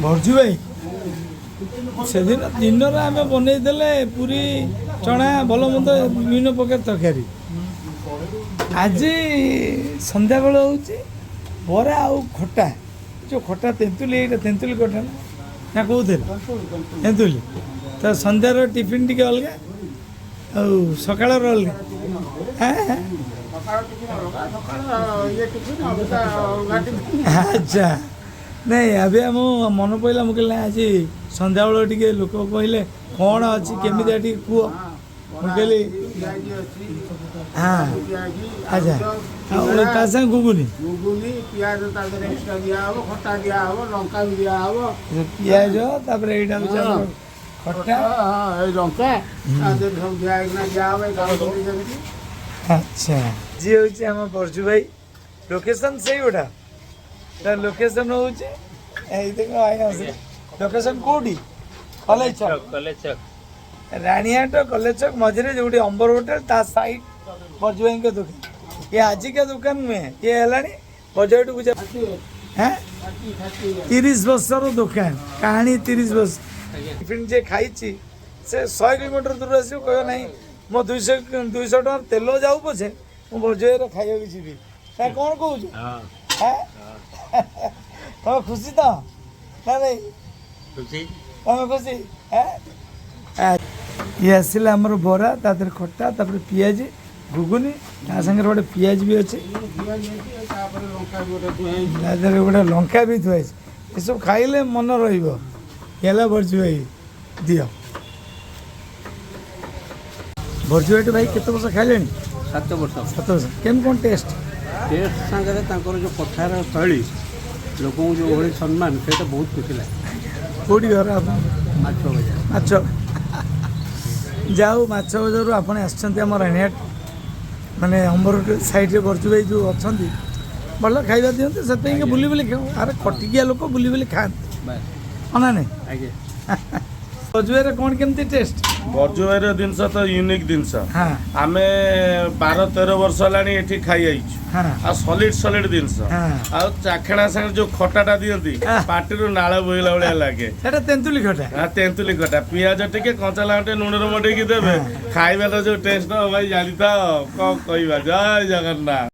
ବର୍ଜୁ ଭାଇ, ସେଦିନ ଦିନରେ ଆମେ ବନେଇଦେଲେ ପୁରୀ, ଚଣା, ଭଲ ମନ୍ଦ ବିଭିନ୍ନ ପ୍ରକାର ତରକାରୀ। ଆଜି ସନ୍ଧ୍ୟାବେଳ ହେଉଛି ବରା ଆଉ ଖଟା। ଯେଉଁ ଖଟା ତେନ୍ତୁଲି, ଏଇଟା ତେନ୍ତୁଲି ଖଟା ନା ନା କହୁଥିଲେ ତେନ୍ତୁଲି। ତ ସନ୍ଧ୍ୟାର ଟିଫିନ୍ ଟିକେ ଅଲଗା ଆଉ ସକାଳର ଅଲଗା। ହଁ। ସକାଳ ଟିଫିନ୍ ଅଲଗା, ସକାଳ ଇଏ ଟିଫିନ୍ ଅଲଗା, ଅଲଗା ଟିଫିନ୍। ଆଚ୍ଛା, ନାଇଁ, ଏବେ ଆମ ମନେ ପଡ଼ିଲା। ମୁଁ କହିଲି, ନାଇଁ, ଆଜି ସନ୍ଧ୍ୟାବେଳ ଟିକେ ଲୋକ କହିଲେ କ'ଣ ଅଛି, କେମିତିଆ ଟିକେ କୁହ। ମୁଁ କହିଲି ପିଆଜି ଅଛି। ପିଆଜି। ଆଚ୍ଛା, ଆଉ ତା ସାଙ୍ଗେ ଘୁଗୁନି। ଘୁଗୁନି, ପିଆଜ ତା ଦେହରେ ଏକ୍ସଟ୍ରା ଦିଆହବ, ଖଟା ଦିଆହବ, ଲଙ୍କା ବି ଦିଆହବ। ପିଆଜ, ତାପରେ ଏଇଟା ହେଉଛି ଆମର ଖଟା। ହଁ, ଏଇ ଲଙ୍କା ତା ଦେହରେ ସବୁ ଦିଆ ହେଇକିନା ଦିଆହବ, ଏଇ ଗାଉଁଲି ଯେମିତି। ଆଚ୍ଛା, ଯିଏ ହେଉଛି ଆମ ବର୍ଜୁ ଭାଇ, ଲୋକେସନ୍ ସେଇ ଗୋଟା। ତା ଲୋକେସନ୍ ହେଉଛି, ଏଇ ଦେଖ ଭାଇ ଆସିଲେ। ଲୋକେସନ୍ କୋଉଠି? କଲେଜ ଛକ। କଲେଜ ଛକ। ରାଣିହାଟ କଲେଜ ଛକ ମଝିରେ ଯୋଉଠି ଅମ୍ବର ହୋଟେଲ, ତା ସାଇଡ୍ ବର୍ଜୁ ଭାଇଙ୍କ ଦୋକାନ। ଇଏ ଆଜିକା ଦୋକାନ ନୁହେଁ, ଇଏ ହେଲାଣି ବର୍ଜୁ ପୂଜା ହଁ 30 30। 30 ବର୍ଷର ଦୋକାନ କାହାଣୀ, 30 ବର୍ଷ। ଟିଫିନ୍ ଯିଏ ଖାଇଛି, ସେ 100 କିଲୋମିଟର ଦୂର ଆସିବ, କହିବ ନାହିଁ, ମୋ 200 200 ଟଙ୍କା ତେଲ ଯାଉ ପଛେ, ମୁଁ ବର୍ଜୁଭାଇର ଖାଇବାକୁ ଯିବି ନା। କ'ଣ କହୁଛୁ? ହଁ। ହେଁ? ତମେ ଖୁସି ତ ନା ନାଇଁ? ଖୁସି। ତମେ ଖୁସି? ହେଁ? ଇଏ ଆସିଲା ଆମର ବରା, ତା ଦେହରେ ଖଟା, ତାପରେ ପିଆଜି, ଘୁଗୁନି, ତା ସାଙ୍ଗରେ ଗୋଟେ ପିଆଜ ବି ଅଛି। ପିଆଜି ଅଛି, ତାପରେ ଲଙ୍କା ବି ଗୋଟେ ଥୁଆ ହେଇଛି। ତା ଦେହରେ ଗୋଟେ ଲଙ୍କା ବି ଥୁଆ ହେଇଛି। ଏସବୁ ଖାଇଲେ ମନ ରହିବ। ଇଏ ହେଲା ବର୍ଜୁ ଭାଇ। ଦିଅ ବର୍ଜୁ ଭାଇଠୁ। ଭାଇ, କେତେ ବର୍ଷ ଖାଇଲେଣି? 7 ବର୍ଷ। 7 ବର୍ଷ। କେମିତି କ'ଣ ଟେଷ୍ଟ? ଟେଷ୍ଟ ସାଙ୍ଗରେ ତାଙ୍କର ଯେଉଁ କଥାର ଶୈଳୀ, ଲୋକଙ୍କୁ ଯେଉଁ ଭଳି ସମ୍ମାନ, ସେଇଟା ବହୁତ ଖୁସି ଲାଗେ। କେଉଁଠି ଘର ଆପଣ? ମାଛ ବଜାର। ମାଛ ଯାଉ, ମାଛ ବଜାରରୁ ଆପଣ ଆସିଛନ୍ତି ଆମ ରାଣିହାଟ, ମାନେ ଅମ୍ବର ସାଇଡ଼୍ରେ ବର୍ଜୁ ଭାଇ ଯେଉଁ ଅଛନ୍ତି, ଭଲ ଖାଇବା ଦିଅନ୍ତି, ସେଥିପାଇଁ ବୁଲି ବୁଲି ଖାଉ। ଆରେ, କଟିକିଆ ଲୋକ ବୁଲି ବୁଲି ଖାଆନ୍ତି। ବାସ୍। ହଁ ନା ନାଇଁ? ଆଜ୍ଞା। ବର୍ଜୁ ଭାଇର କ'ଣ କେମିତି ଟେଷ୍ଟ? ବର୍ଜୁଭାଇର ଜିନିଷ ତ ୟୁନିକ୍ ଜିନିଷ। ଆମେ 12-13 ବର୍ଷ ହେଲାଣି ଏଠି ଖାଇ ଆଇଛୁ। ଆଉ ସଲିଡ୍ ସଲିଡ୍ ଜିନିଷ। ଆଉ ଚାଖଣା ସାଙ୍ଗରେ ଯୋଉ ଖଟାଟା ଦିଅନ୍ତି, ପାଟିରୁ ନାଳ ବୋହିଲା ଭଳିଆ ଲାଗେ। ସେଟା ତେନ୍ତୁଲି ଖଟା। ହଁ, ତେନ୍ତୁଲି ଖଟା, ପିଆଜ ଟିକେ, କଞ୍ଚା ଲଙ୍କା ଟିକେ ଲୁଣରେ ମଡେଇକି ଦେବେ, ଖାଇବାର ଯୋଉ ଟେଷ୍ଟ, ଭାଇ ଜାଣିଥାଅ, କଣ କହିବା। ଜୟ ଜଗନ୍ନାଥ।